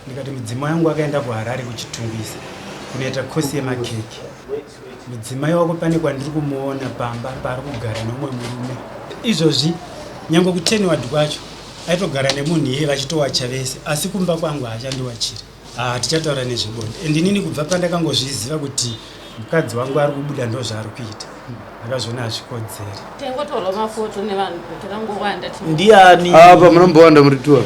Ndikati mudzimai wangu akaenda kuHarare kuChitungwiza kunoita kosi yemakeke. Mudzimai wako pane kwandiri kumuona pamba paari kugara neumwe murume. Izvozvi nyange kuTenward kwacho aitogara nemunhu iyeye vachitowacha vese asi kumba kwangu haachandiwachiri. Haa tichataura nezvebonde and inini kubva pandakangozviziva kuti mukadzi wangu ari kubuda ndozvaari kuita ndakazviona hazvikodzeri. Tangotorwa mafoto nevanhu takangowanda. Ndiani? Apa munombowanda muri tour.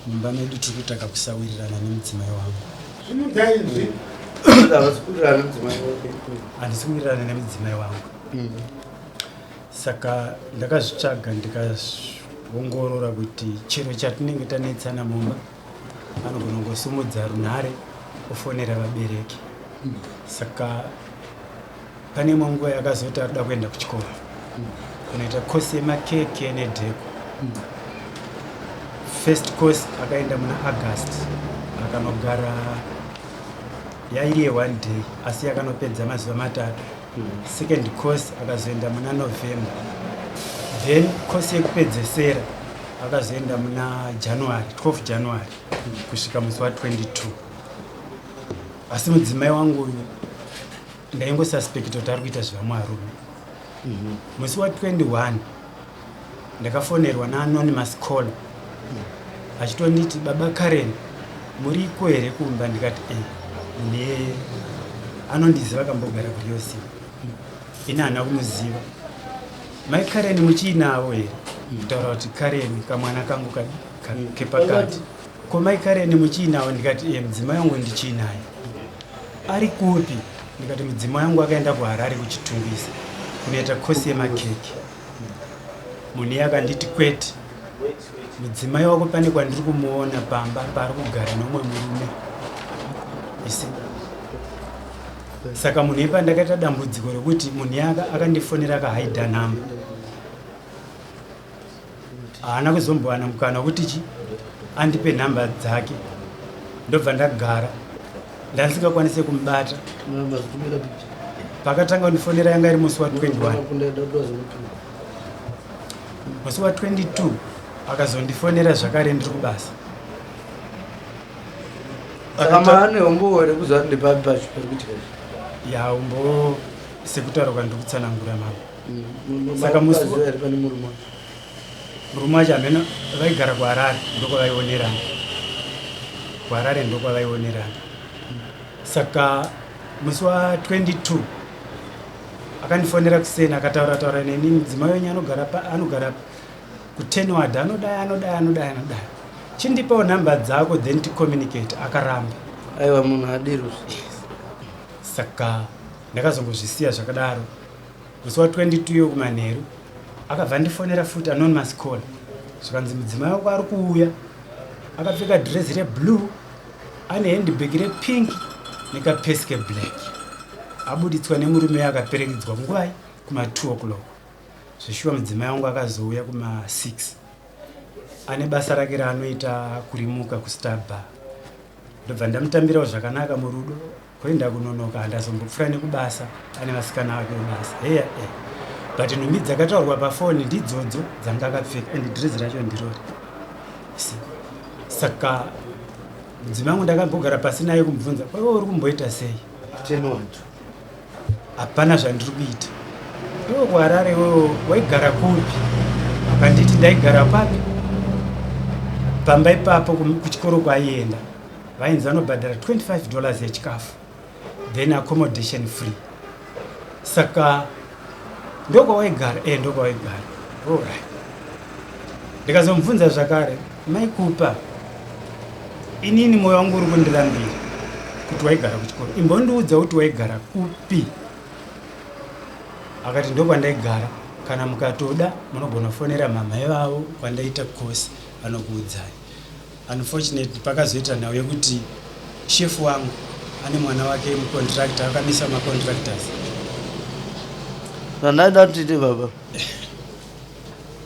Mumba medu tiri kutaka kusawirirana nemudzimai wangu. Handisi kuwirirana nemudzimai wangu. Saka ndakazvitsvaga ndikaongorora kuti chero chatinenge tanetsana mumba anogona kungosumudza runhare ofonera vabereki. Saka pane imwe nguva yakazoti arikuda kuenda kuchikoro kunoita kosi yemakeke nedheko. First course akaenda muna August akanogara yairi yeone day asi yakanopedza mazuva matatu. Second course akazoenda muna November, then course yekupedzesera akazoenda muna January 12 January kusvika musi wa 22. Asi mudzimai wangu uyu ndaingosuspecta kuti ari kuita zvevamwe varume. Musi wa 21 ndakafonerwa naanonymous caller achitonditi, baba Karen muriko here kumba? Ndikati e, munhu iyeye anondiziva, akambogara kuRiosini, ini haana kumuziva. Mai Karen muchiinavo here? Kutaura kuti Karen kamwana kangu kepakati. Ko mai Karen muchiinavo? Ndikati e, mudzimai wangu ndichiinaye. Ari kupi? Ndikati mudzimai wangu akaenda kuHarare kuChitungwiza kunoita kosi yemakeke. Munhu iye akanditi kwete, mudzimai wako pane kwandiri kumuona pamba paari kugara neumwe murume. Isi saka munhu ipa ndakaita dambudziko rekuti munhu iye akandifonera akahaidha nhamba, haana kuzombowana mukana wekuti chi andipe nhamba dzake. Ndobva ndagara ndandisingakwanise kumubata. Pakatanga kundifonera yanga iri musi wa 21, musi wa 22 akazondifonera zvakare ndiri kubasa. Saka maane umbowo here kuziva kuti ndepapi pacho pari kuitika izvi? Ya, umbowo sekutaura kwandiri kutsanangura mama. Saka musi Makuziva here pane murume wacho? Murume wacho hameno, vaigara kuHarare, ndokwavaionerana kuHarare, ndokwavaionerana. Saka musi wa 22 akandifonera kuseni, akataura taura neni, mudzimai wenyu anogara anogara kuTenward, anodai anodai anodai anodai, chindipawo nhamba dzako then ticommunicate. Akaramba. Aiwa, munhu adirwi. Saka ndakazongozvisiya zvakadaro. Musi wa 22 iyo kumanheru akabva andifonera futi anonymous call, zvikanzi mudzimai wako ari kuuya akapfeka dhirezi reblue, ane handbag repink nekapesi keblack, abuditswa nemurume akaperekedzwa nguvai kuma 2 o'clock. Zveshuwa mudzimai wangu akazouya kuma 6, ane basa rake raanoita kurimuka kuStarbar. Ndobva ndamutambirawo zvakanaka murudo. Kuenda kunonoka handazombopfuura nekubasa, ane vasikana vake vebasa heya eh. But nhumbi dzakataurwa pafoni ndidzodzo dzanga akapfeka and dhirezi racho ndirori. See? Saka mudzimai wangu ndakambogara pasi naye kumubvunza, kwaiwe uri kumboita sei? Tenward. Hapana zvandiri kuita. Iwe kuHarare iwewe waigara kupi? Akanditi ndaigara papi, pamba ipapo kuchikoro kwaaienda vainzi vanobhadhara $25 yechikafu then accommodation free. Saka ndokwawaigara? E, ndokwawaigara. Alright. Ndikazomubvunza zvakare, maikupa inini mwoyo wangu uri kundirambira kuti waigara kuchikoro, imbondiudza kuti waigara kupi. Akati ndokwandaigara, kana mukatoda munogona kufonera mhamha ivavo kwandaita kosi vanokuudzai. Unfortunately pakazoita nhau yekuti shefu wangu ane mwana wake mucontractor, akamisa macontractors. Zvandaida kuti tiite baba.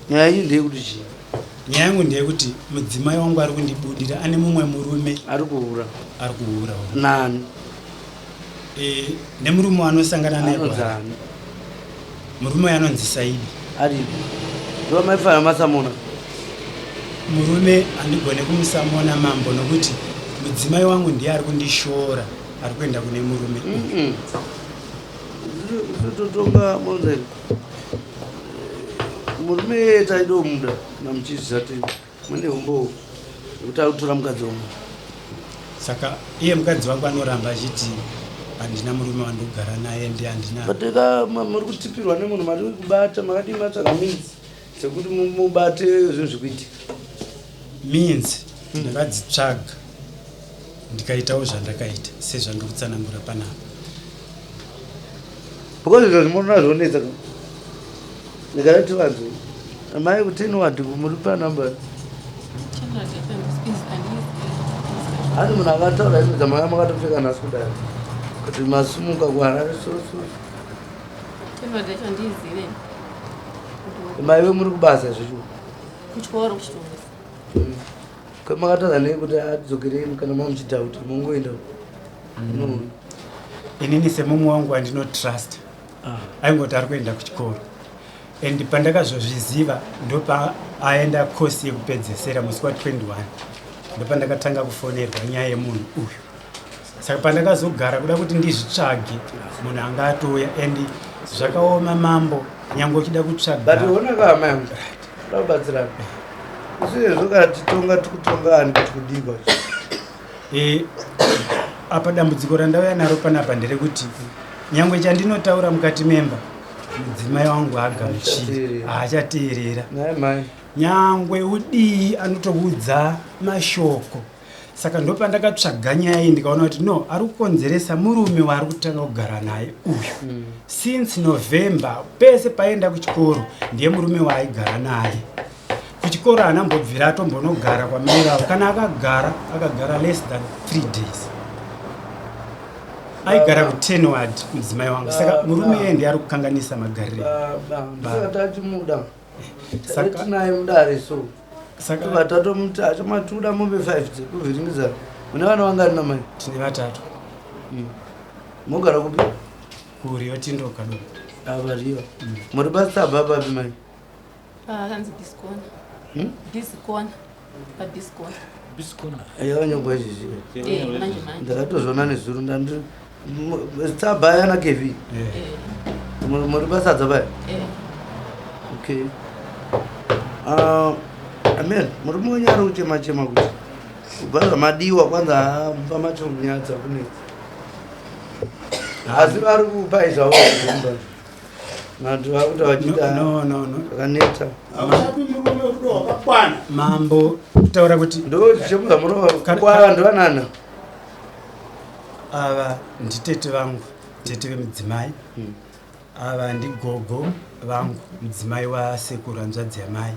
Nyaya iyi ndeyekuti chii? Nyaya yangu ndeyekuti mudzimai wangu ari kundibudira ane mumwe murume. Ari kuhura. Ari kuhura. Nani? E, nemurume wanosangana naye murume uyo anonzi Saidi. Aripi? Ndivo maifanira masamona. Murume handigone kumusamona mambo nokuti mudzimai wangu ndiye ari kundishora ari kuenda kune murume uyu. Totonga monzeri. Murume iyeye taidomuda namuchizati mune umbowo wekuti ari kutora mukadzi wangu. Saka iye mukadzi wangu anoramba achiti handina murume wandogara naye ndi handina. But ka muri kutipirwa nemunhu mari kubata makadii matsvaga means dzekuti mubate zvinhu zvikuitika. Means ndakadzitsvaga ndikaitawo zvandakaita sezvandiri kutsanangura panapa. Because izvo zvimoona zvonetsa ka. Ndikada tivanzwe. Amai kutini wadi muri panumber. Hani munhu akataura hembe dzamanga makatopfeka nhasi kudai. Kuti masumuka kuHarare so so. Maive muri kubasa zvecho. Kuchikoro kuchitungwiza. Ko makataura nei kuti adzokerei kana mamuchidhauta mongoenda. No. Inini semumwe wangu wandinotrust aingoti ari kuenda kuchikoro and pandakazozviziva ndopaaenda kosi yekupedzesera musi wa 21 ndopandakatanga kufonerwa nyaya yemunhu uyu. Saka pandakazogara kuda kuti ndizvitsvage munhu anga atouya and zvakaoma mambo nyangwe uchida kutsvaga. But ona ka hama yangu toda kubatsirana isu izvo kana titonga tikutonga ani kuti kudii kwacho. E, apa dambudziko randauya naro panapa nderekuti nyangwe chandinotaura mukati memba mudzimai wangu haagamuchiri haachateerera nyangwe udii anotoudza mashoko. Saka ndopandakatsvaga nyaya iyi ndikaona kuti no ari kukonzeresa murume waari kutanga kugara naye uyu. Since November pese paenda kuchikoro ndiye murume waaigara naye. Kuchikoro haana mbobvira atombonogara kwamai vavo. Kana akagara, akagara less than 3 days. Aigara ku10 ward mudzimai wangu. Saka murume iye ndiye ari kukanganisa magariro. Baba, ndosaka tachimuda. Saka tinaye mudare so. Saka tobva tatomuti achamatuda mombe 5 dzekuvhiringidza. Mune vana vangani namai? Tine vatatu. Mogara kupi? KuRio Tinto Kadoma. Ava Rio. Muri pasabva papi mai? Pakanzi Biscona. Biscona. Pa Biscona. Biscona. Yakanyogwa izvizvi. Eh, manje manje. Ndakatozviona nezuro ndandi tsabha yana Kevi. Eh. Muri pasadza paya? Eh. Okay. Amen. Murume wenyu ari kuchema chema kuti kubva zvamadiwa kwanza mumba macho nyaya dzakunetsa. Asi vari kupai zvavo mumba. Vanhu vakuti vachida. No, no, no. Vakaneta. Haungapi murume rudo rwakakwana. Mambo kutaura kuti ndo chichemudza murume kwa vanhu vanana. Ava nditete vangu, tete vemudzimai. Ava ndigogo vangu, mudzimai wasekuru hanzvadzi yamai.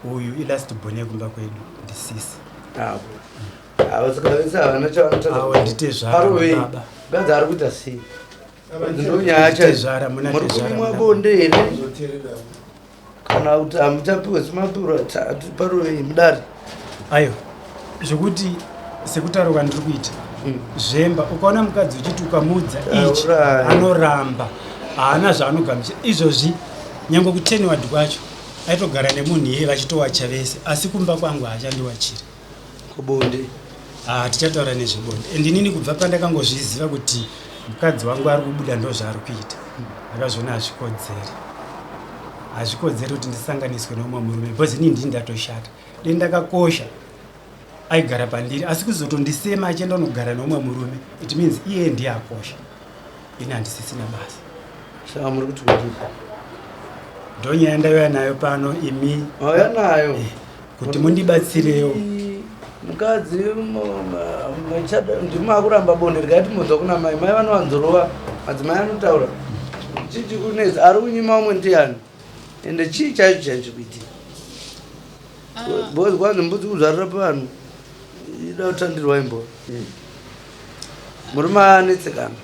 Uyu ilast born yekumba kwedu ndisisi. Avo. Avo saka vese havana chavanotaura. Avo nditezvara Parovei. baba. Mukadzi ari kuita sei? Ndo nyaya chayo. Tezvara, muna Muri tezvara, kunyimwa muna bonde here? Kana kuti hamuchapiwe semapiro parovei mudare? Ayo, zvekuti sekutaura kwandiri kuita zvemba, ukaona mukadzi uchiti ukamuudza ichi Taurai. anoramba, haana zvaanogamuchira. Izvozvi nyangwe kutenward kwacho aitogara nemunhu iyeye vachitowacha vese, asi kumba kwangu haachandiwachiri. Kubonde? Tichataura nezvebonde. And inini kubva pandakangozviziva kuti mukadzi wangu ari kubuda ndozvaari kuita, ndakazviona hazvikodzeri. Hazvikodzeri kuti ndisanganiswe neumwe murume because inini ndini ndatoshata. Dei ndakakosha aigara pandiri, asi kuzotondisema achienda kunogara neumwe murume, it means iye ndiye akosha, ini handisisina basa. Saka muri kuti kudii? Ndonyaya ndauya nayo pano imi. Mauya nayo? Kuti mundibatsirewo. Mukadzi ndimi akuramba bonde, rikati mubvunza kuna mai, mai vanowanzorova, madzimai anotaura. Chii chikunetsa? Ari kunyima umwe ndiani? Ende chii chaicho chaicho kuitika? Because kwanzi mbudzi kuzvarira pavanhu ida kutandirwa imbwa. Murume anetsekana.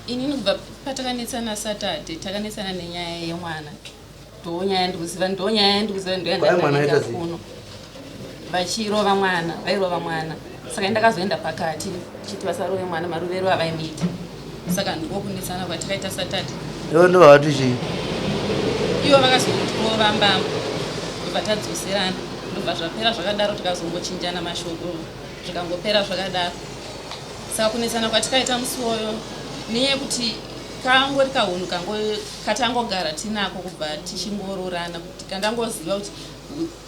Inini kubva patakanetsana Saturday, takanetsana nenyaya yemwana. Ndonyaya ndikuziva, ndonyaya ndikuziva, ndoya Kwai mwana ndakaenda aita sei? kuno. Vachirova mwana, vairova mwana. Saka ndakazoenda pakati chiti vasarove mwana marovero avaimuita. Saka ndiko kunetsana kwatakaita Saturday. Ivo ndovati chii? Ivo vakazotirova mbama ndobva tadzoserana ndobva zvapera zvakadaro tikazongochinjana mashoko zvikangopera zvakadaro. Saka kunetsana kwatikaita musi woyo nenyaya yekuti kangori kahunhu kango katangogara tinako kubva tichingoroorana kuti kandangoziva kuti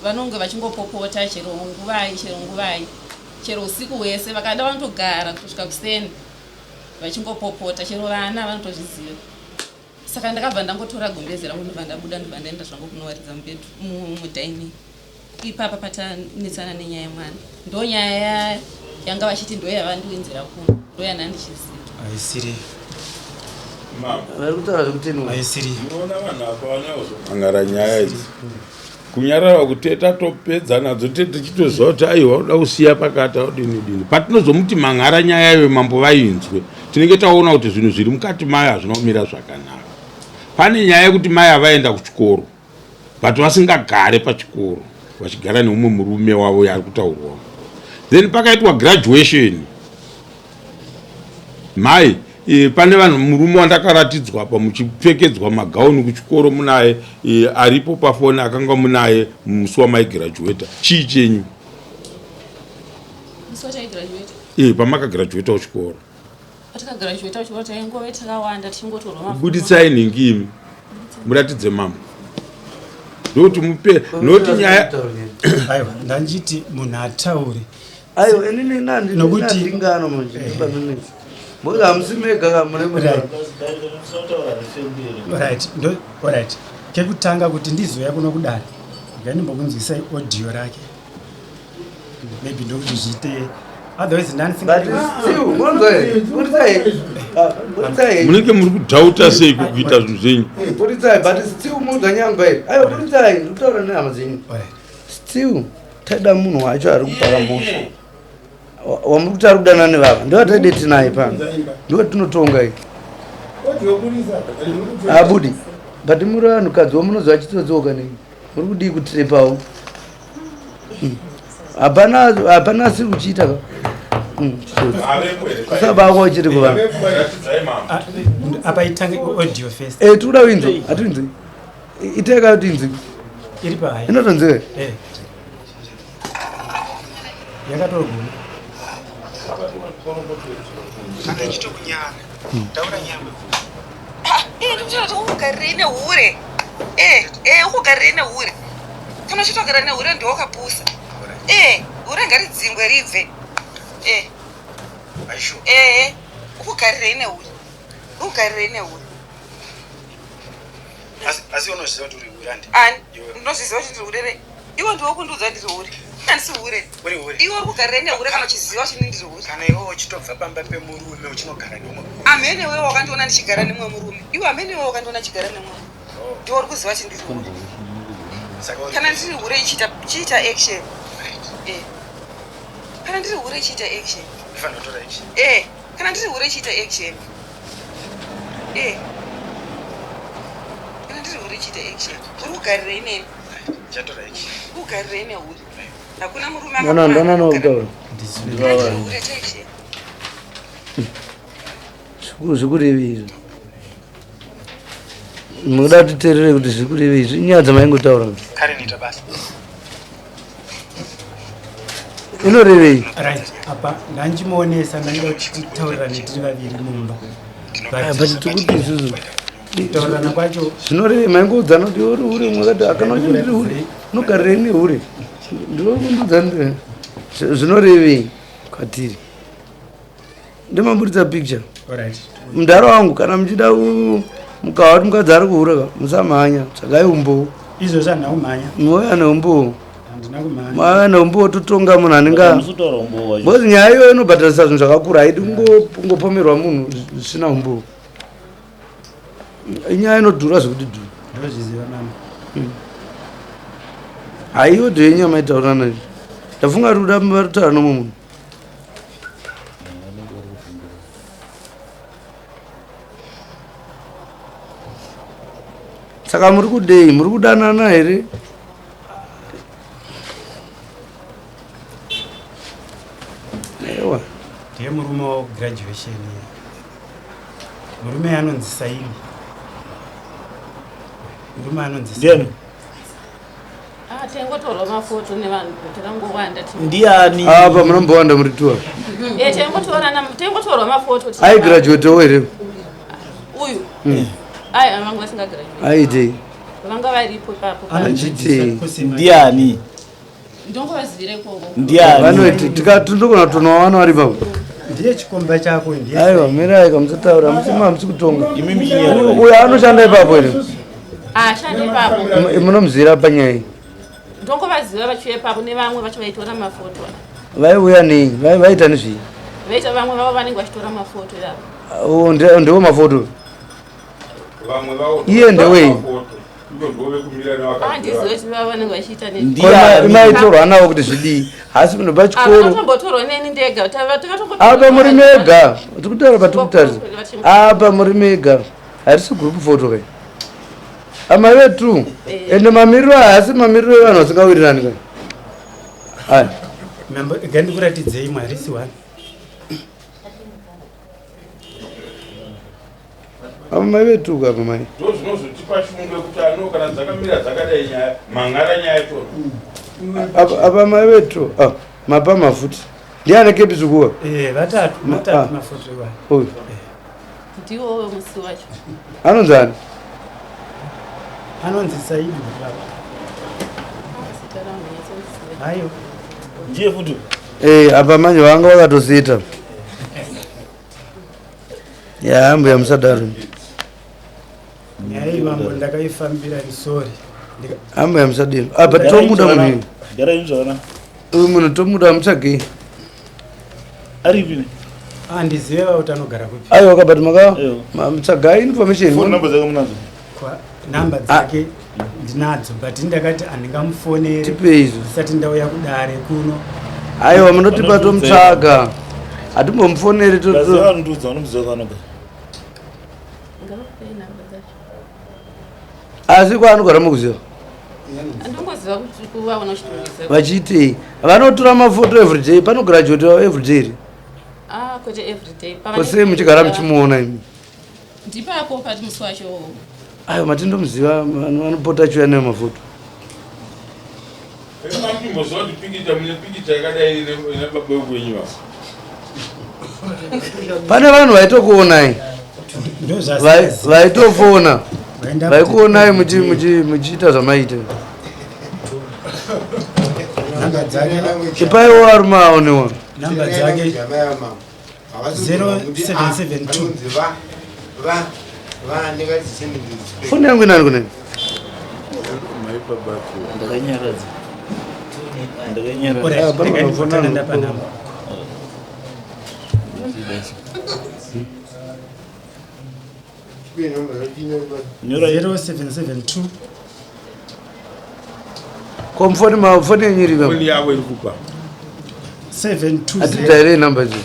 vanonge vachingopopota chero nguvai chero nguvai chero usiku hwese vakada vanotogara kutosvika kuseni vachingopopota chero vana vanotozviziva saka ndakabva ndangotora gumbeze rangu ndobva ndabuda ndobva ndaenda zvangu kunowaridza mudining ipapa patanetsana nenyaya yemwana ndonyaya yanga vachiti ndoyavandiwinzira kuno ndoyanandichiziva haisiri vari kutaura zvekuteni haisiri unoona vanhu apa vanyauzomangara nyaya idzi kunyarara kuti tatopedza nadzo te tichitoziva kuti aiwa uda kusiya pakati audini dini patinozomuti mangara nyaya iyoyo mambo vainzwe tinenge taona kuti zvinhu zviri mukati mayo hazvina kumira zvakanaka pane nyaya yekuti mai avaenda kuchikoro but vasingagare pachikoro vachigara neumwe murume wavo yaari kutaurwa then pakaitwa graduation mai e, pane vanhu murume wandakaratidzwa apa muchipfekedzwa magauni kuchikoro munaye e, aripo pafoni akanga munaye musi wamaigraduata chii chenyu e, pamakagraduata kuchikoro Patakagraduata kuchikoro taingove takawanda tichingotorwa mafoto. Buditsai nhingi imi muratidze mambo ndokuti mupe noti nyaya aiwa ndanjiti munhu ataure aiwa inini nandi Nokuti- ndingano manje panonetsa mbozi hamusi mega ka mune mune right ndo alright kekutanga kuti ndizouya kuno kudare ngandimbokunzwisai audio rake maybe ndokuti zviite otherwise ndandisinga munenge muri kudhauta sei kuita zvinhu zvenyu buritsai but still muudza nyangwa here aiwa buritsai ndikutaura nehama dzenyu still taida munhu wacho ari kupara mhosva wamuri kuti ari kudanana nevava ndovataide tinaye pano ndivo tinotonga iyi abudi but muri vanhukadzi wamunoziva chitodzoka nei muri kudii kutirepawo hmm. hapana hapana asiri kuchiita ka hmm, kusabakwa uchiri kuvanhu ah, apa itange audio first eh tikuda kuinzwa hatiinzwi iteka kuti inzwi iri pai inotonzwe eh yakatoroguma kana ichitokunyara taura nyama Eh, ndikutoona kuti ukugarirei nehure eh eh ukugarirei nehure kana uchitogara nehure ndiwe wakapusa eh hure ngaridzingwe ribve eh eh ukugarirei nehure ukugarirei nehure asi unozviziva kuti uri hure andi ani ndinozviziva kuti ndiri hure rei iwe ndiwe kundiudza ndiri hure handisi hure uri hure iwe uri kugarira nehure kana uchiziva kuti ini ndiri hure kana iwe uchitobva pamba pemurume uchinogara nemumwe amhene iwewe wakandiona ndichigara nemumwe murume iwe amhene iwewe wakandiona ndichigara nemumwe murume oh. ndiwe uri kuziva kuti ndiri hure kana ndiri hure ichiita chiita action eh. kana ndiri hure ichiita action eh kana ndiri hure ichiita action eh kana ndiri hure ichiita action uri kugarirei neni kugarirei nehure hakuna murume ndanana kutaura zvikurevei izvo munoda titerere kuti zvikurevei izvi inyaya dzamaingotaura inorevei right apa ndandichimuonesa ndangida kuti titaurirane tiri vaviri mumba but tikuti isusu kutaurirana kwacho zvinorevei maingoudzana kuti uri hure mwakati akana uchi ndiri hure unogarirei nehure ndinokundiudza zvinorevei kwatiri ndimaburitsa picture mudhara wangu kana muchida mukawa kuti mukadzi ari kuhura ka musamhanya tsvagai umbowo izvozvo handina kumhanya mouya neumbowo mauya neumbowo totonga munhu anenge because nyaya iyoyo inobhadharisa zvinhu zvakakura haidi kungopomerwa munhu zvisina umbowo inyaya inodhura zvekuti dhura ndozviziva mama hmm. haiyo dho yenyama itaurana izvi ndafunga kuti uda kutaura nomwe munhu saka muri kudei muri kudanana here yegraduation iya. Murume anonzi Saidi. Murume anonzi Ndiani? Ah, taingotorwa mafoto nevanhu takangowanda. Ndiani? Apa munombowanda muri tuwa. Eh, taingotorana taingotorwa mafoto. Aigraduatewo here? Uyu. Ai, vanga vasingagraduate. Aitei? Vanga varipo ipapo. Achitei? Ndiani? Ndongovazivira ikoko. Ndiani? Vanoti tikatondogona kutonovawana vari ipapo. Ndiye chikomba chako ndiye. Aiwa, mirai kamusataura, musi hamusi kutonga. Imi muchinyarara. Uyu anoshanda ipapo here? Ah, shanda ipapo. Munomuzivira panyaya iyi? Ndongovaziva vachiuya ipapo nevamwe vacho vaitora mafoto. Vaiuya nei? Vaiita nezvii? Vaita vamwe vavo vanenge vachitora mafoto ipapo. Oh, ndiwo mafoto. Vamwe vavo Iye ndewei? Ivo ndivo vekumira Ah, nevakadzi ndizive vavo. kuti vavo vanenge vachiita nezvii. Ndiani? Maitorwa navo kuti zvidii? Hasi munhu pachikoro. Vakatombotorwa neni ndega. Takatombotorwa. Apa muri mega. Tiri kutaura patiri kutarisa. Apa muri mega. Harisi group photo kai. Amai vetu. Ende mamiriro aya haasi mamiriro evanhu vasingawirirani kai. Aya. Mambo, gandikuratidzei mwarisi one. Apa mai vetu ka apa mai. Ndo zvinozotipa shungu yekuti ano kana dzakamira dzakadai nyaya mang'ara nyaya tona. Apa apa mai vetu. Ah, mapa mafuti. Ndiani kepi zvikuwa? Eh, vatatu, matatu mafoto iwayo. Uyu. Ndiwo musi wacho. Anonzi ani? Anonzi Saidi baba. Zita rangu ndinyatsoriziva. Hayo. Ndiye futi. Eh, apa manje vanga vakatosita. Ya, mbuya musadaro. Nyaya iyi mambo ndakaifambira sorry. Ambuya musadaro. Apa tomuda munhu uyu. Garai zvakanaka. Uyu munhu tomuda mutsvagei. Aripi ne? Ah, ndizive kuti anogara kupi. Aiwa kabati maka Eyo. mutsvagai information. Phone number dzake munadzo. Kwa namba dzake ndinadzo but ndakati handingamufoneri Tipei izvo. ndisati ndauya kudare kuno. Aiwa munotipa tomutsvaga. Hatimbomufoneri to Ndaziva vanondiudza vanomuziva kwaanogara. Ngavakupei namba dzacho. Asi kwaanogara mukuziva. Andongoziva kuti kuvaona uchitongeza. Vachiitei? Vanotora mafoto everyday, panograduate everyday here. Ah, kwete everyday. Ko sei muchigara muchimuona imi? Ndipapo pati musi wacho. Aiwa matindomuziva vanopota achiuya nemafoto. Mamtimboziva kuti pikicha mune pikicha yakadai ine baba vekwenyu ava. Pane vanhu vaitokuonai. Ndozvasi. Vaitofona. Vaenda Vaikuonai muchiita zvamaita. Namba dzake Ipaiwo varume aonewa. namba dzake 0772 Foni yangu inani kuneni? Maipa batu. Ndakanyaradza. Ndakanyaradza. Alright, Ah, pano regai panofona ndipotana ndapa namba. Nyora 0772 Ko mufoni ma foni yenyu iri Foni pa. yavo iri kupa. 720 Hatidhairei namba idzi.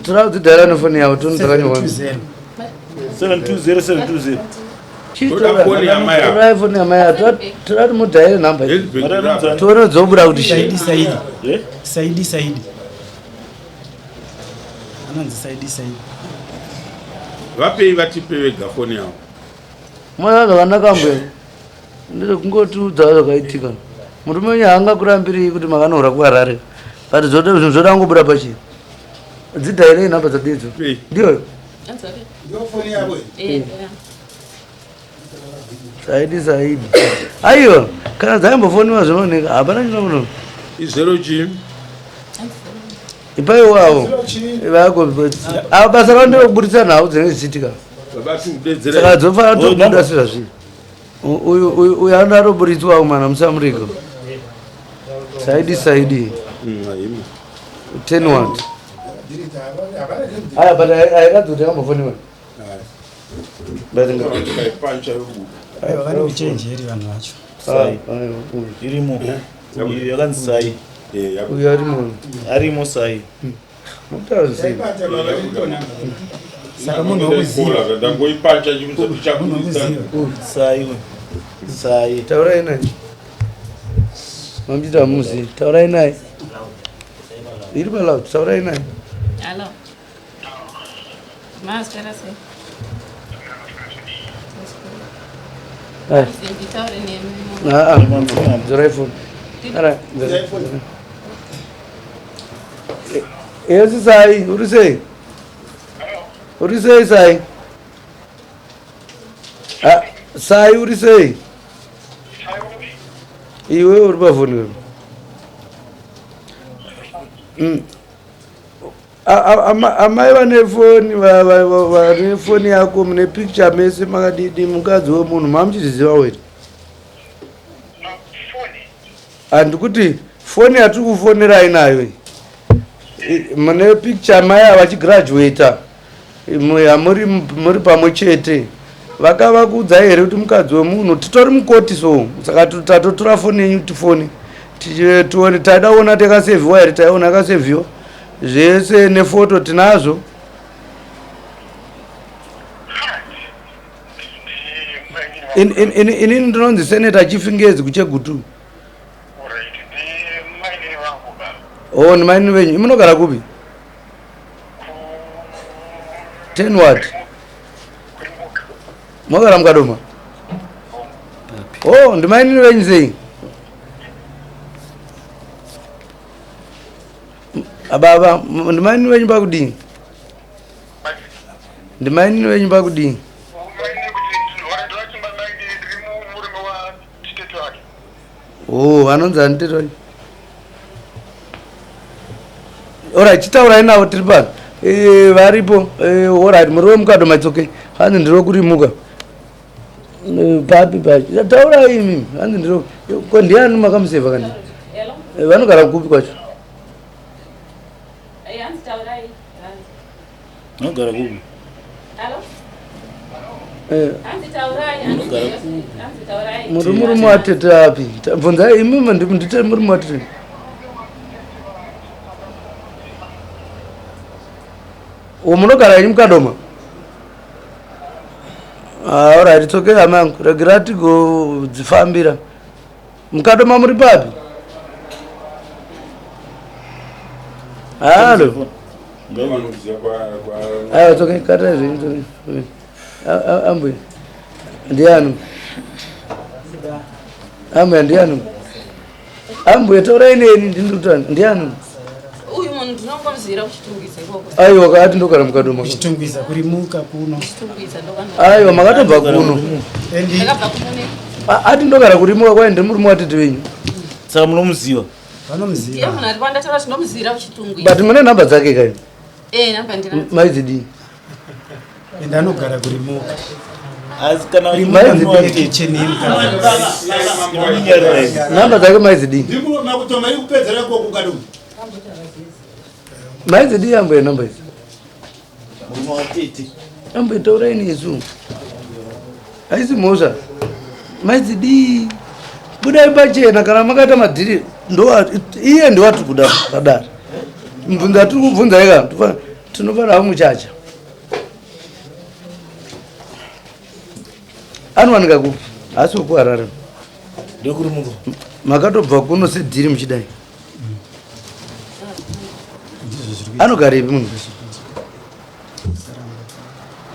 Toda kudzidhaira nefoni yavo toni dzakanyorwa. 720 720 720. Toda foni yamai ava. Torai foni yamai ava. Toda kuti mudhaire namba idzi. Hezbek Mari rapa. Tione dzobuda kuti Saidi shii. Saidi Eh? Saidi Saidi anonzi Saidi Saidi Vapei vatipe vega foni yavo. Mwana zvakanaka mbuya. Ndiri kungotiudza zvakaitika. Murume wenyu haangakurambirei kuti makanohura kuHarare. But zvoda zvinhu zvoda kungobuda pachena. Dzidhairei namba dzadidzo. Pei. Ndiyoyo. Anzi vapi? Ndiyo Eh, yeah. Saidi Saidi. Aiwa, kana dzaimbofoniwa zvinooneka hapana chinomuno. Izero chii? Ipaiwo avo. Vako. Ava basa ravo nderekuburitsa nhau dzinenge dzichiitika. Baba tiudedzera. Saka dzofanira Oh, kutobuda number. sezvazviri. Uyu uyu uyu anoda atoburitswa mwana musamurika. Saidi Saidi. Haimo. 10 what? Aya but airatidza kuti yakambofoniwa. But Tikaipancha yobuda. aiwa vane uchenjeri vanhu vacho. Sai. Aiwa, uyu. Irimo. Iyo yakanzi sai. Eh, yabuda. Uyu arimo. Arimo sai. Mutaura sei? Saka munhu wokuziva Ndaikola, ndangoipancha chimusa munhu tichaburitsa. wokuziva Sai uyu. Sai. Taurai naye. Mamuchita hamuzivi. Taurai naye. Iri paloud. Taurai naye. Hallo. Maswera sei? Nditaure nemi. Aa, dzorai foni. Ara, dzorai. Esi sai, uri sei? Uri sei sai? Ah, sai uri sei? Iwe uri pafoni wewe. Mm. Amai vane foni vane foni yako mune picture mese makadidi mukadzi wemunhu mamuchizviziva were handikuti foni yatiri kufonerai nayo mune picture mai avachigraduata muri muri pamwe chete vakavakuudzai here kuti mukadzi wemunhu titori mukoti so saka tatotora foni yenyu tifone tione taida kuona takasevhiwa here taiona yakasevhiwa zvese nefoto tinazvo inini ndinonzi seneta chifingezi kuchegutu o oh, ndimainini venyu imunogara kupi ten what mogara mukadoma o oh, ndimainini venyu sei Ababa, ndimainini venyu pakudii? Ndimainini venyu pakudii? Oh, anonzi ani tete wacho? Alright, chitaurai navo tiri pano. Eh, varipo. Eh, alright, muri wemukadoma it's okay. Hanzi ndiri wekurimuka. Eh, papi pacho taurai imi hanzi ndiro ko ndiani makamusevha kani eh, vanogara kupi kwacho vanogara kupi eh. muri murume watete api bvunzai imi ndite murume watete munogara henyu mukadoma Ah, alright, it's okay hama yangu. Regera tigodzifambira. Mukadoma muri papi? Halo. Ah, it's okay. Kata zvenyu, it's okay. Okay. Ah, ah, Ambuya. Ndiani? Ambuya ndiani? Ambuya taurai neni ndinotani. Ndiani? Uyu munhu ndinongomuzivira kuchitungwiza ikoko. Aiwa kaati ndogara mukadoma. Kuchitungwiza kurimuka kuno. Kuchitungwiza ndokwa. Aiwa makatobva kuno. Ndakabva kuno ne. Ati ndogara kurimuka kwai ndiri murume watete wenyu. Saka munomuziva? Vanomuziva. Ndiye munhu ari kwandataura tinomuzivira kuchitungwiza. But mune nhamba dzake kai? Eh, namba ndinadzo. Maidzidii? And anogara kurimuka. Asi kana kitchen Namba dzake maidzidii? Ndimo makutoma iri kupedzera ikoko kukadoma. Maidzidii ambuya namba idzi? Murume watete. Ambuya taurai nesu. Haisi mhosva. Maidzidii? Budai pachena kana makaita madhiri ndo iye ndiwatiri kuda padare. Mubvunzo atiri kubvunza ika tinofanira kumuchacha. Anowanika kupi? Haasi wekuHarare. Ndekurimuka. Makatobva kuno sedhiri muchidai. Anogarepi munhu?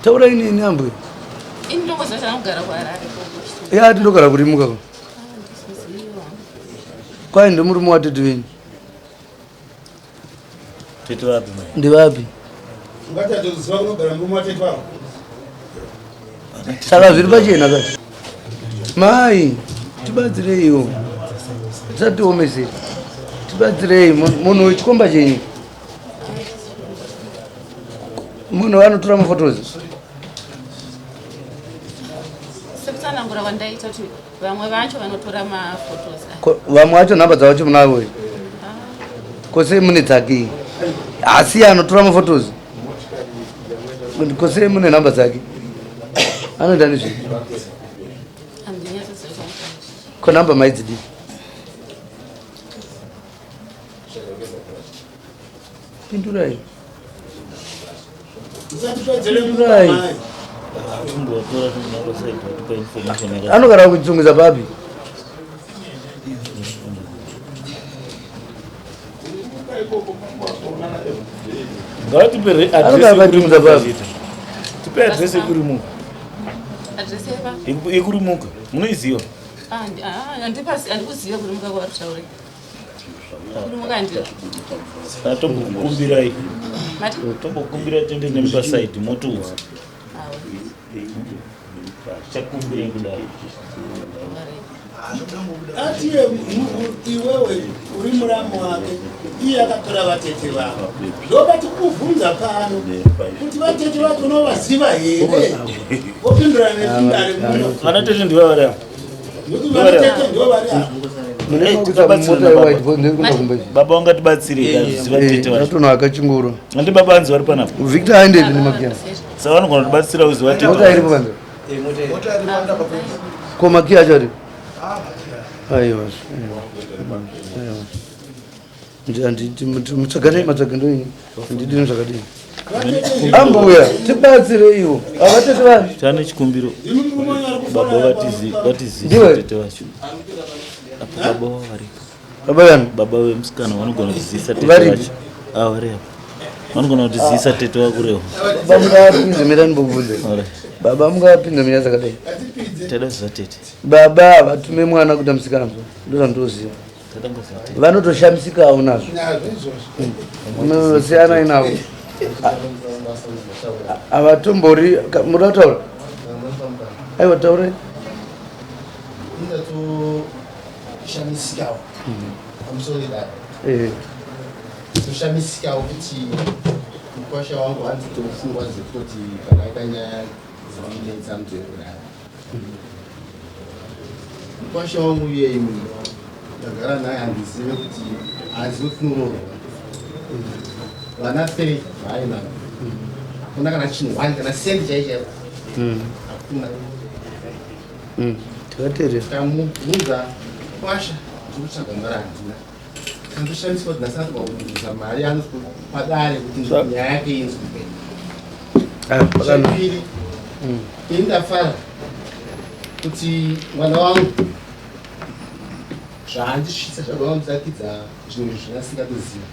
Taurai neni ambuya. Ini ndongoziva kuti anogara kuHarare. Ya ati ndogara kurimuka ko. Kwai ndomurume watete wenyu. Tete vapi mai? Ndivapi? Ungatatoziva kunogara murume watete wako. Saka zviri pachena ka. Mai, tibatsireiwo. Tisatiomesere. Tibatsirei munhu wechikomba chenyu. Munhu anotora mafotos. Sekutsanangura kwandaita kuti vamwe vacho vanotora mafotos. Vamwe vacho nhamba dzavacho munavo here? Ko sei mune dzake? Asi anotora mafotos. Ko sei mune nhamba dzake? Anoita nezvei? Ko nhamba maidzidii? Pindurai. Pindurai. Anogara kuchitungwiza papi? Ngavatipe Anoda akatimudza baba. Tipe address yekurimuka. Address yepa? Yekurimuka. Munoiziva? Ah, ah, handipasi handikuziva kurimuka kwavari kutaura. Kurimuka handi. Saka tombokukumbirai. Mati? Tombokukumbirai tiende nemi pasaidi motiudza. Chakumbirei kudaro. Atiye iwewe uri muramu wake, iye akatora vatete vako, ndobati kukubvunza pano kuti vatete vako unovaziva here, vopindura nedare muno. Vana tete ndivo vari apa. Nokuti vatete ndo vari apa. Baba vangatibatsire kaziva tete vacho. Ndatonaka chingoro. Handi baba hanzi vari panapa. Victor aendepi nemakiya? Saka vanogona kutibatsira kuziva tete. Mota iripo panze. Ko makiya acho ari? Aiwa. Aiwa. Mutsvaganei matsvaga ndoini. Ndidini zvakadini. Ambuya, tibatsireiwo. Avatete vanhu. Tane chikumbiro. Baba vatizi vatizi Ndiwe. tete vacho. Apa baba wavo varipo. Baba yani? Baba vemusikana vanogona kutizivisa tete Varipi? vacho. Ah vari apa. Vanogona kutizivisa tete vakurewo. Baba mungavapinze mirani mbobvunze. Baba mungavapinze munyaya dzakadai. Tada kuziva tete. Baba vatume mwana kuita musikanzwa. Ndozvandinoziva. Tada kuziva tete. Vanotoshamisikawo nazvo. Nazvo izvozvo. Siyanai navo. Havatombori muda kutaura? Aiwa taurai. Ndatoshamisikawo pamusoro pedare. Eh. Toshamisikawo kuti mukwasha wangu hanzi tofungwa dzekutoti kana aita nyaya dzinonetsa mutoekudare. Mukwasha wangu iyeye ndagara naye handizive kuti handizive kuti tinoroorwa. Vana 3 vaainavo. Hakuna kana chinhu one kana sendi chaiyo chaiyo. Hakuna. Takateerera. Tamubvunza kwasha ndiri kutsvaga mari handina. Tandoshamisa kuti nhasi anogona kubvunza mari padare kuti nyaya yake inzwike. Chepiri, ini ndafara kuti mwana wangu zvaandisvitsa zvagona kundiratidza zvinhu zvandisingatoziva.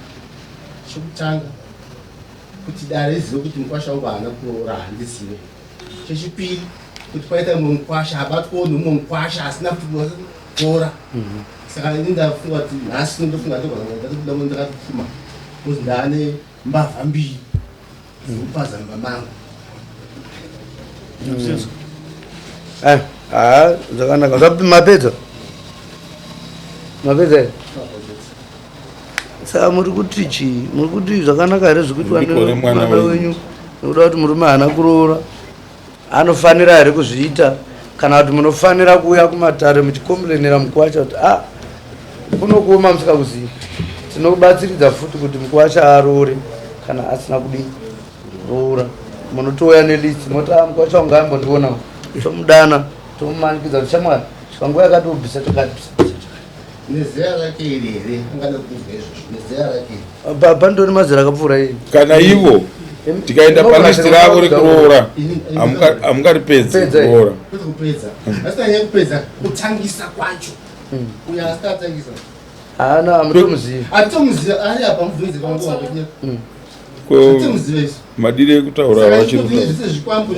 Chekutanga kuti dare rizive kuti mukwasha wangu haana kuroora handizive. Chechipiri kuti kwaita mumwe mukwasha abatwawo nemumwe mukwasha asina kuroora. Saka ini ndafunga kuti nhasi ndofunga ndatobuda ndakatopfuma because ndaane mbavha mbiri dzikupaza mumba mangu. Ah, ah, zvakanaka. Mapedza? Mapedza here? Saka muri kuti chii? Muri kuti zvakanaka here zvikuitwa Ndikore mwana nemwana wenyu. wenyu? Nekuda kuti murume haana kuroora. Anofanira here kuzviita? Kana kuti munofanira kuuya kumatare muchikombulenera mukuwacha kuti ah, kunokuoma musikakuzivi. Tinobatsiridza futi kuti mukuwacha aroore kana asina kudini roora. Munotouya nelist moti ah, mukuwacha wangu ambondionawo. Tomudana, tomumanikidza kuti shamwari, panguva yakati wobvisa chakati bvisa. Nezera rake iri here ungada kunzwa izvozvo nezera rake iri. Pandori mazera akapfuura iyi. Kana ivo tikaenda palist ravo rekuroora hamungaripedzi Pedza. kuroora. Kwete kupedza. Asi tanyanya kupedza kutangisa kwacho. Uyo asati atangisa. Haana, hamutomuzivi. Hatitomuziva ari apa mubvunze panguva kuti Ko Hatitomuziva isu. madire ekutaura Saka vachiri itotinye kutaura. zvese zvikwambo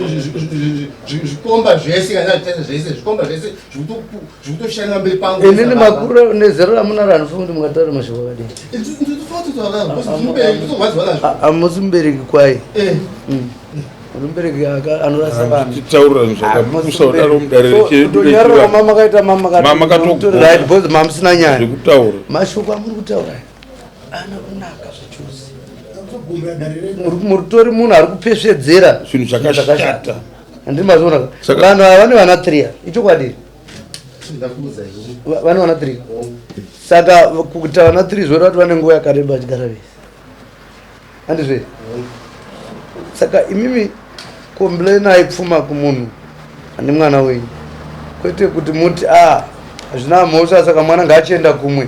zvikomba zvese kana zvitaisa zvese zvikomba zvese zvikutoshanda mberi pangu. Inini makuru nezera ramunaro handifungi kuti mungataura mashoko akadii. Ndinotorwadziwa nazvo. Hamusi mubereki kwaye. Eh. Muri mubereki anorasa vanhu. Tichitaurira zvinhu zvakapusa kudaro mudare Kutonyarara mama kaita mama Mama katogona. right because mamusina nyaya. Zvekutaura. Mashoko amuri kutaura aya ana kunaka zvachose. Muritori munhu ari kupesvedzera zvinhu zvakashata. Handiti mazviona? Vanhu ava vane vana 3 ichokwadi. Vane vana 3. Saka kuita vana 3 zvoreva kuti vane nguva yakareba vachigara vese. Handizve? Saka imimi kombulenai pfuma kumunhu ane mwana wenyu. Kwete kuti muti ah hazvina mhosva saka mwana ngaachienda kumwe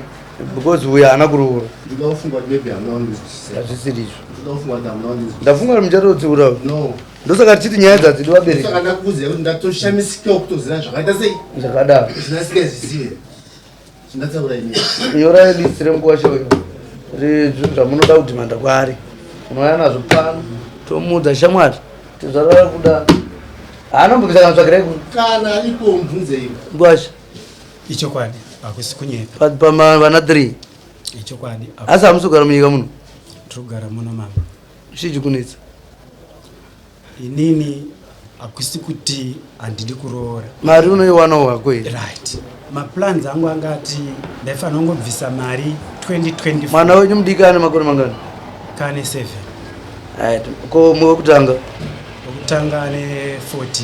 because uyu haana kuroora. Ndinoda kufunga kuti maybe hamuna kundinzwisisa. Hazvisiri izvo. Ndinoda kufunga kuti hamuna kundinzwisisa. Ndafunga kuti muchatotsiura. No. Ndosaka tichiti nyaya dzadzidi vabereki. Saka ndakuudzai kuti ndatoshamisikawo kutoziva zvakaita sei. Zvakadaro. Zvinasingazvizive. Zvindataura ini. Nyorai list remukuwasha uyu rezvinhu zvamunoda kudhimanda kwaari. Unouya nazvo pano tomuudza shamwari tezvarara kuda haana mbobvisa kana tsvakirai kuno. Kana ipo mubvunzei. Ngwasha. Ichokwadi hakusi kunyepa. Pavana 3. Ichokwadi. Asi hamusi kugara munyika muno? Tiri kugara muno mama. Chii chikunetsa? Inini hakusi kuti handidi kuroora. Mari unoiwanawo hako here? Right. Maplans angu anga ati ndaifanira kungobvisa mari 2024. Mwana wenyu mudiki ane makore mangani? Kane 7. Right. Ko mumwe wekutanga? Wekutanga ane 14.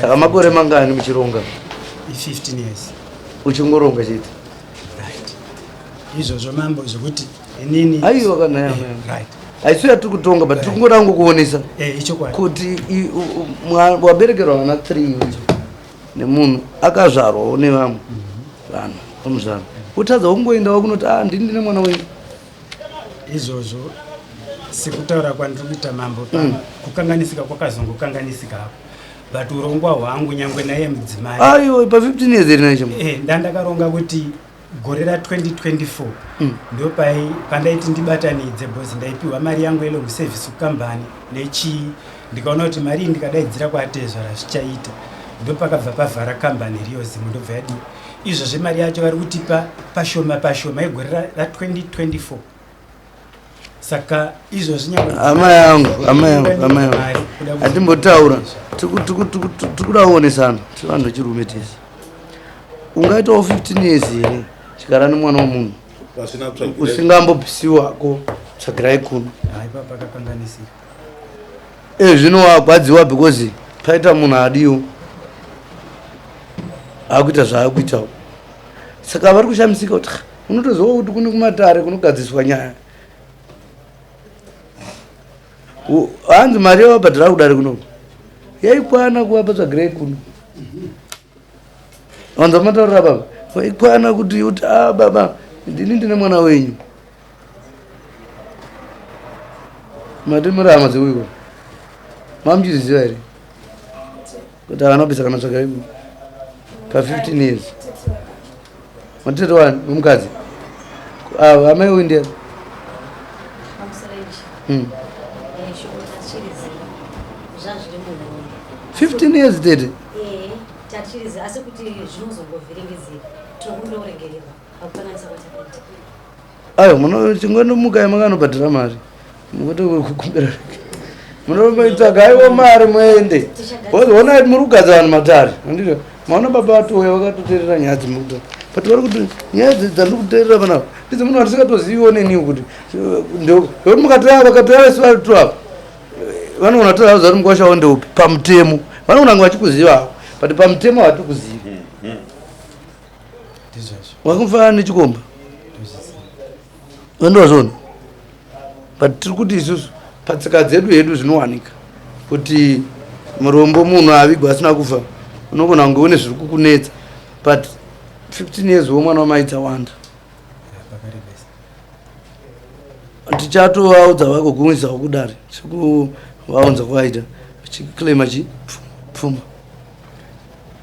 Saka makore mangani muchironga? I15 years. Uchingoronga chete? Right. Izvozvo mambo zvekuti inini Aiwa kana eh, yamwe. Right. Haisi yatiri kutonga but tiri kungoda kungokuonesa Eh, ichokwadi. kuti waberekerwa vana 3 nemunhu akazvarwawo nevamwe vanhu vamuzvaro utadza kungoendawo kunoti ah ndini ndine mwana wenyu. Izvozvo sekutaura kwandiri kuita mambo pano kukanganisika kwakazongokanganisika apo but urongwa hwangu nyangwe naye mudzimai Aiwa pa 15 years here nacho. Eh, ndandakaronga kuti gore ra 2024 ndopai pandaiti ndibatanidze because ndaipiwa mari yangu yelong service kukambani nechii ndikaona kuti mari iyi ndikadaidzira kwaatezvara zvichaita ndopakabva pavhara kambani riyozimu ndobva yadii izvozvi mari yacho vari kutipa pashoma pashoma igore ra 2024 saka izvozvi nyangwe Hama yangu, hama yangu, hama yangu. Mari, kuda kuti- Hatimbotaura. Tikuda kuonesana tiri vanhu vechirume tese. Ungaitawo 15 years here chigara nemwana wemunhu Pasina tsvagirai. usingambobvisiwako tsvagirai kuno. Hai, papa pakakanganisika. Eh zvino wagwadziwa because paita munhu adiwo akuita zvaakuitawo. Saka vari kushamisika kuti "Ah, unotoziva kuti kune kumatare kunogadziswa nyaya. Hanzi mari yavabhadhara kudare kunoku yaikwana kuvapa tsvagirai kuno. Wanzwa mataurira baba vaikwana kuti uti ah baba ndini ndine mwana wenyu. Mati muri hama dzeuiko mamuchiziva here kuti havana kubvisa kana tsvagirai kuno pa 15 years? Matete wani wemukadzi ava amai uyu ndiani? 15 years tete. Tachirizi asi kuti zvinozongovhiringidzika tinokumbira kuregererwa pakukanganisa kwatakaita. Ayo muno chingondomukai makanobhadhara mari mukuti kukumbira munoitsvaga aiwa mari muende honai muri kugadza vanhu matare andito maona baba vatouya vakatoteerera nyaya dzemukutaura but vari kuti nyaya dzandiri kuteerera panapa ndidze munhu vandisingatoziviwo neniwo kuti ndokuti mukatoya vakatoya vese vari tu apa vanogona kutora vaziva kuti mukwasha wavo ndeupi pamutemo vanogona kunge vachikuzivawo but pamutemo hatikuzivi. Wakufanana nechikomba vandozvona but tiri kuti isusu patsika dzedu hedu zvinowanika kuti murombo munhu avigwa asina kufa unogona kunge une zviri kukunetsa but 15 years womwana wamai dzawanda tichatovaudza vagogumisawo kudare sekuvaunza kwaita chiclaima chi pfuma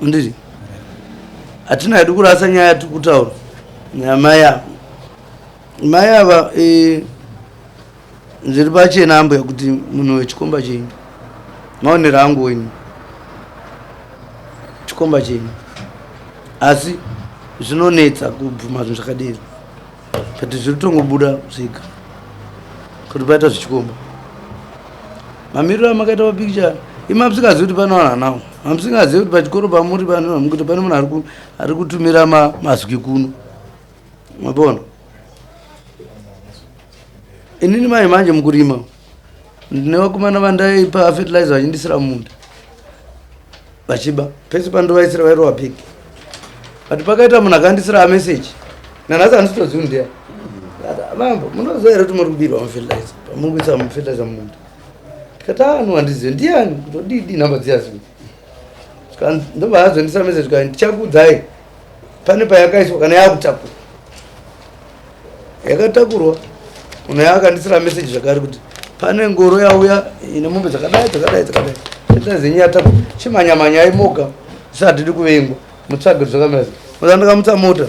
ndiri hatina hedu kurasa nyaya yatiri kutaura nyamai ava mai ava zviri pachena ambuya kuti munhu wechikomba chenyu maonero angu wenyu chikomba chenyu asi zvinonetsa kubvuma zvinhu zvakadero but zviri kutongobuda zvega kuti paita zvechikomba mamiriro amakaita papikicha imi hamusingazivi kuti pane vanhu anawo hamusingazivi kuti pachikoro pamuri pane vanhu kuti pane munhu ari kutumira mazwi kuno mabona inini mai manje mukurima ndine vakomana vandaipa fertilizer vachindisira mumunda vachiba pese pandovaisira vairova peki but pakaita munhu akandisira ameseji nanhasi handisitozivi ndiya mambo munoziva here kuti muri kubirwa mufertilizer pamuri kuisa mufertilizer mumunda ndikati anu handizive ndiani kutodidi nhamba dziya zii ndobva azondisa meseji kani ndichakuudzai pane payakaiswa kana yakutakurwa yakatakurwa munhu yaakandisira meseji zvakare kuti pane ngoro yauya ine mombe dzakadai dzakadai dzakadai fertilizer yenyu yatakurwa chimanyamanyai moga zvisatidi kuvengwa mutsvage zvakamira sei muza ndakamutsa mota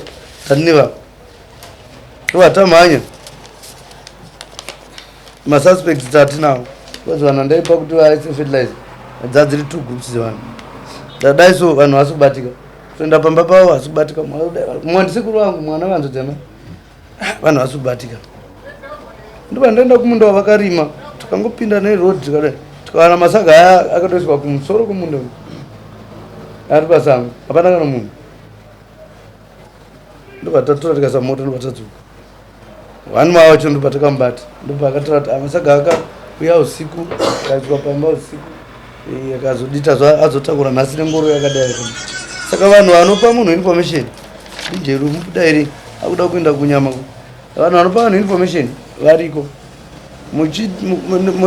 ndandine vava ndobva tamhanya Masuspects tatinawo because vanhu vandaipa kuti vaise fertilizer dzadziri two groups dzevanhu. Ndadai so vanhu vasi kubatika. Kutoenda pamba pavo vasi kubatika. Mumwe ndisekuru vangu mwana vanzo dzema. Vanhu vasi kubatika. Ndobva ndaenda kumunda wavakarima tikangopinda neroad tikadai tikawana masaga aya akatoiswa kumusoro kwemunda ari pasango hapana kana munhu. Ndobva tatora tikaisa mota ndobva tadzoka. One ma wacho ndobva takamubata ndobva akatora kuti amasaga akauya usiku akaiswa pamba usiku eh, akazodita azotakura nhasi nengoro yakadai. Saka vanhu vanopa munhu information DJ mubuda here akuda kuenda kunyama. Vanhu vanopa vanhu information variko.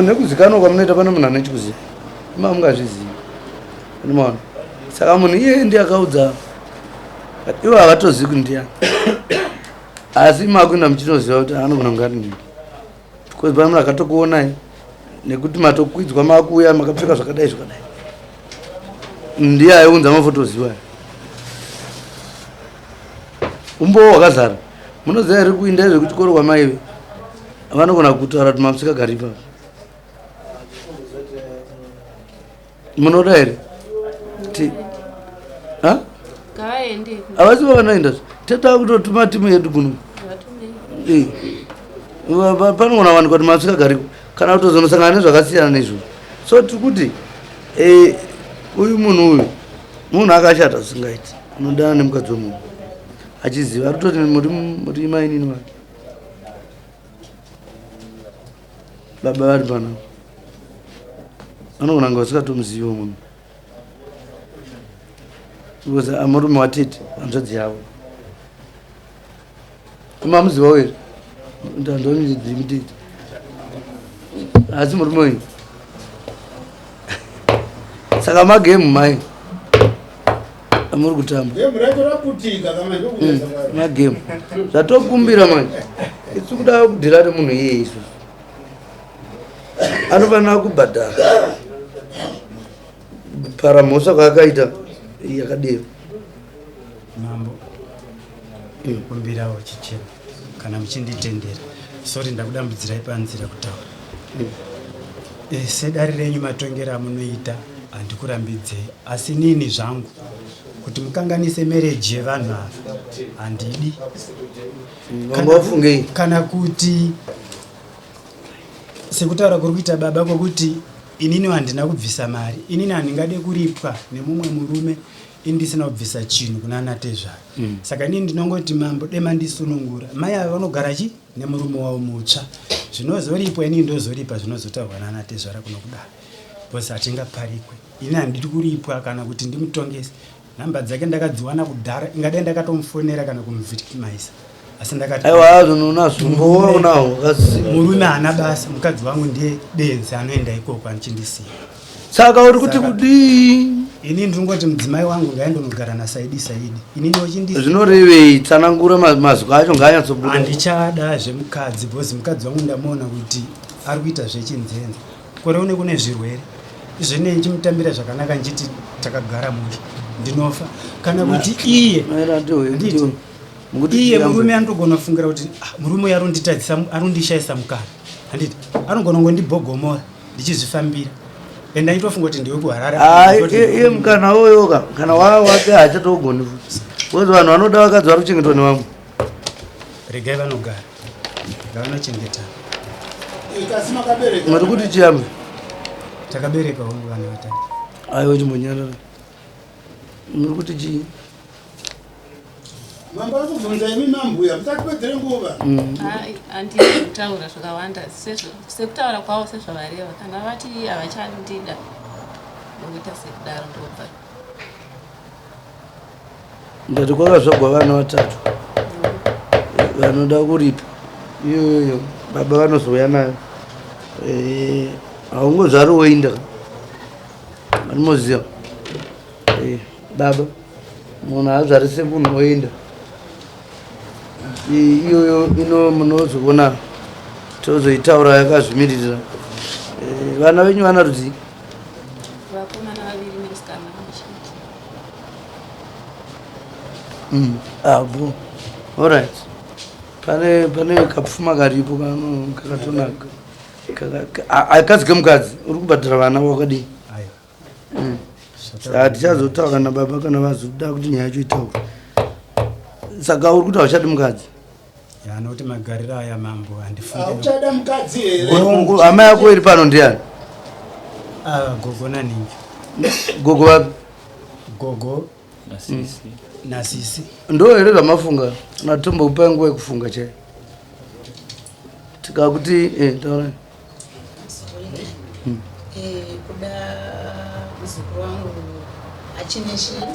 Nekuzikanwa kwamunoita pane munhu anechikuziva ima mungazvizivi. Unoona? Saka munhu iyeye ndiye akaudza ivo havatozivi kuti ndiyani. Asi makuenda muchitoziva kuti anogona kunge ari ndini. Because pane munhu akatokuonai nekuti matokwidzwa makuuya makapfeka zvakadai zvakadai. Ndiye aiunza mafotozi iwayo. Umbowo hwakazara. Munoziva here kuinda zvekuchikoro kwamaive vanogona kutaura kuti mamusikagari ipapo. Munoda here? Ti ha? Ngavaende. Havasi vanoenda. Teta kutotuma timu yedu kuno. Eh. Panogona kuwanikwa kuti mamusikagariko kana kutozonosangana nezvakasiyana neizvozvo. So tiri kuti eh, uyu munhu uyu munhu akashata zvisingaiti unodana nemukadzi wemunhu achiziva ari kutoti muri mainini vake baba vari panapa vanogona kunge vasingatomuziviwo munhu because amurume watete hanzvadzi yavo mamuzivawo here ndandonidimutete asi murume uyu saka magemu mai amuri kutamba magemu zvatokumbira manje isu kuda kudhira nemunhu iyeye isusu anofanira kubhadhara para mhosva kwaakaita yakadero. Mambo kumbirawo chichema kana muchinditendera. Sorry ndakudambudzirai panzira kutaura. Eh, sedare renyu matongero amunoita handikurambidzei asi nini zvangu kuti mukanganise marriage yevanhu ava handidi. Kana, kana kuti sekutaura kuri kuita baba kwekuti inini handina kubvisa mari inini handingade kuripwa nemumwe murume ini ndisina kubvisa chinhu kuna natezvara mm. Saka inini ndinongoti mambo dema ndisunungura mai ava vanogara chi nemurume wavo mutsva zvinozoripwa inini ndozoripa zvinozotaurwa nanatezvara kuno kudaro because hatingaparikwe ini handidi kuripwa kana kuti ndimutongese Number dzake ndakadziwana kudhara ingadai ndakatomufonera kana kumuvictimize asi ndakati aiwa unazvo mbowa unawo murume haana basa mukadzi wangu ndiye benzi anoenda ikoko anchindisiya saka uri kuti kudii ini ndiri mudzimai wangu ngaendonogara nasaidi saidi ini ndochindisiya zvinorevei tsanangura mazwi acho ngaanyatsobuda handichada zvemukadzi because mukadzi wangu ndamuona kuti ari kuita zvechinzenza Kore une kune zvirwere izvene ndichimutambira zvakanaka ndichiti takagara mushe ndinofa kana kuti iye iye murume anotogona kufungira kuti ah, murume uyu aronditadzisa arondishaisa mukana handiti anogona kungondibhogomora ndichizvifambira and aitofunga kuti ndiwe kuharare ah, iye mukana uyoka kana wake haachatogoni futi because vanhu vanoda vakadzi vari kuchengetwa nevamwe regai vanogara ngavanochengetana muri kuti chiyambe takabereka hongu vana vatatu aiwa chimbonyarara muri kuti chii mambo ari kubvunza imi mambuya musatipedzere nguva mm. handii kutaura zvakawanda sekutaura kwavo sezvavareva kana vati havachandida ndokuita sekudaro ndobva Ndati kwakazvagwa vana vatatu vanoda kuripa iyoyo baba vanozouya nayo eh, haungozvari woinda animoziva eh, baba munhu haazvarise munhu oinda iyoyo ino munozoona tozoitaura yakazvimiririra eh, vana venyu vana rudzii vakomana vaviri nemusikana mumwe Mm, ah, bo. All right. Pane pane kapfuma karipo kano kakatonaka. Akadzi kemukadzi uri kubhadhara vana wakadii? Saka tichazotaura nababa kana vazoda kuti nyaya yacho itaura. Saka uri kuti hauchadi mukadzi? Anokuti magariro aya mambo handifungi. Hauchada mukadzi here? Hama yako iri pano ndiani? Ah, gogo naningi. Gogo vapi? Gogo nasisi. Nasisi. Ndo here zvamafunga? Natombokupai nguva yekufunga chaiyo. Tikakuti eh taurai. Eh, kuda muzukuru wangu achine chii?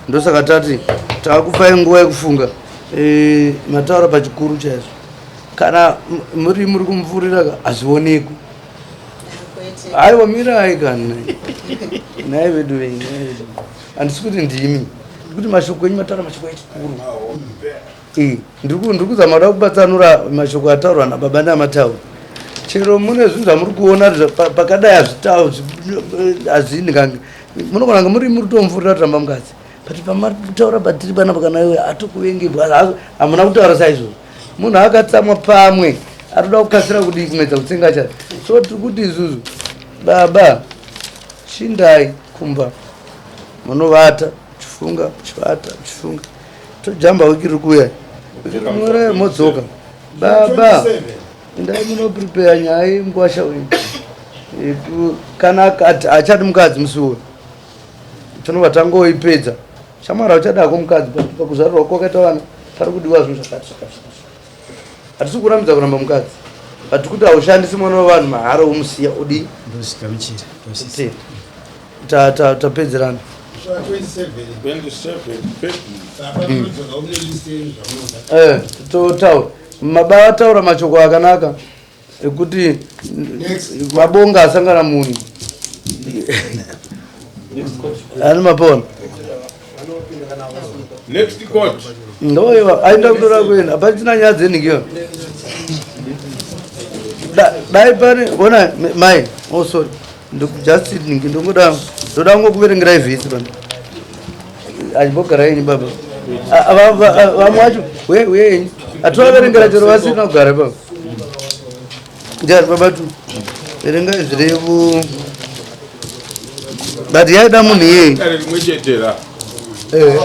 Ndosaka tati takupai nguva yekufunga. Eh, mataura pachikuru chaizvo. Kana muri muri kumupfurira ka hazvionekwi. Aiwa mirai kani. Nhai vedu vei, nhai vedu. Handisi kuti ndimi. Ndikuti mashoko enyu mataura mashoko echikuru. Eh, ndiri kuzama kuda kubatsanura mashoko ataurwa nababa namataura. Chero mune zvinhu zvamuri kuona pakadai hazvingange. Munogona kunge muri muri kutomupfurira kuti ramba mukadzi. But pamataura patiri panapa kana iwe atokuvengi hamuna kutaura saizvozvo. Munhu akatsamwa pamwe arikuda kukasira kudii kumedza kutsenga chati. So tiri kuti isusu baba chindai kumba munovata muchifunga muchivata muchifunga tojamba wiki riri kuuya wiki rinouya modzoka baba endai munoprepare nyaya yemukwasha uyu kana achadi mukadzi musi uyu tinobva tangoipedza shamwari hauchadako mukadzi pakuzvarirwa kwakaita vana pari kudiwa zvinhu zvakati zvakati hatisi kurambidza kuramba mukadzi but kuti haushandisi mwana wevanhu mahara womusiya udii tapedzerana eh, totaura mababa ataura mashoko akanaka ekuti mabonga asangana munhu ani mapona Next court. Ndoiva aenda kutora kuenda hapachina nyaya dzenhingiyo. Dai pane ona mai oh sorry just nhingi ndongoda ndoda kungokuverengerai vhesi pano. Achimbogara yenyu baba. Vamwe vacho uye uye yenyu. Atovaverengera chero vasina kugara baba. Ndiani baba tu? Verengai zvirevo. But yaida munhu iyeye. Dare rimwe chete ra. Eh,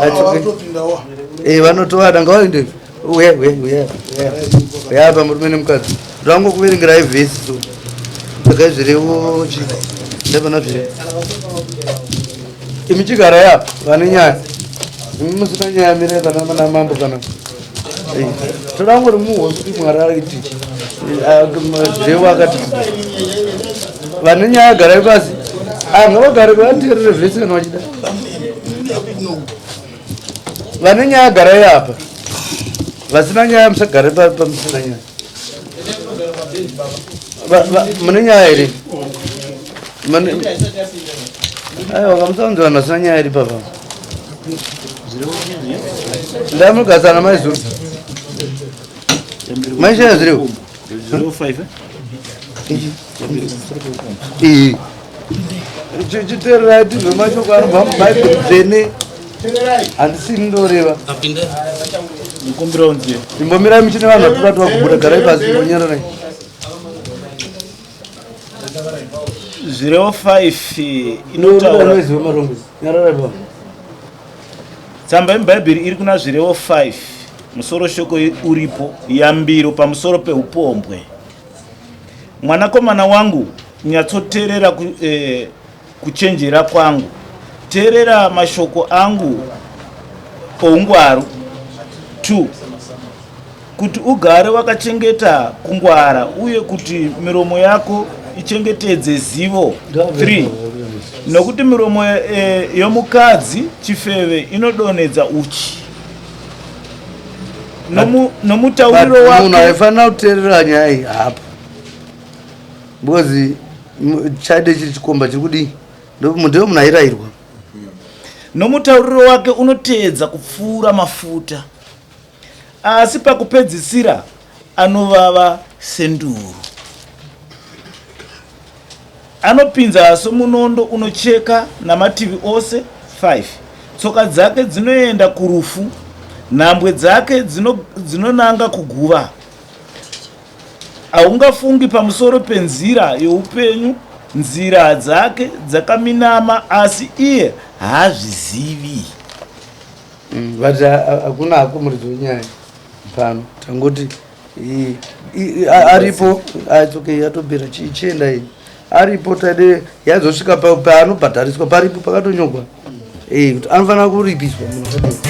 eh vanotovada ngavaende. Uye uye uye. Uye apa murume nemukadzi. Ndango kuverengerai vhesi so. Saka zvirevo chi. Ndapana zvirevo. Imi chigara ya vane nyaya. Imi musina nyaya mirai kana mana mambo kana. Eh, toda kungoti muhwe kuti Mwari ariti. Zvirevo akati. Vane nyaya garai pasi. Ah, ngavagare vateerere vhesi kana vachida. Vane nyaya garai apa. Vasina nyaya musagare pamusina nyaya. Mune nyaya here? Aiwa kamusaunzi vanhu vasina nyaya iri papa. Ndamugasana maizuru. Maishaya zvirevo. Iyi. Chiteererai tizwe mashoko anobva mubhaibheri dzvene. Handisini ndoreva. Imbomirai muchine vanhu vatatu vakubuda garai pasi imbonyararai. Zvirevo 5 inotaura Tsamba yemuBhaibheri iri kuna Zvirevo 5 musoro shoko uripo yambiro pamusoro peupombwe. Mwanakomana wangu nyatsoteerera ku, eh, kuchenjera kwangu, teerera mashoko angu oungwaru. 2 kuti ugare wakachengeta kungwara uye kuti miromo yako ichengetedze zivo 3 nokuti miromo e, yomukadzi chifeve inodonhedza uchi nomutauriro wake munhu aifanira kuteerera nyaya iyi hapo because chaide chiri chikomba chiri kudii ndiyo munhu airairwa nomutauriro wake unoteedza kupfuura mafuta Asi pakupedzisira anovava senduru. Anopinza somunondo unocheka namativi ose 5. Tsoka dzake dzinoenda kurufu, nhambwe dzake dzinonanga kuguva. Haungafungi pamusoro penzira youpenyu, nzira dzake dzakaminama, asi iye haazvizivi. But hakuna hako muridzi wenyaya pano, tangoti aripo. Ah, it's okay, yatopera. Chienda iyi, aripo. Tade yazosvika paanobhadhariswa, paripo pakatonyorwa, kuti anofanira kuripiswa munhu akadai.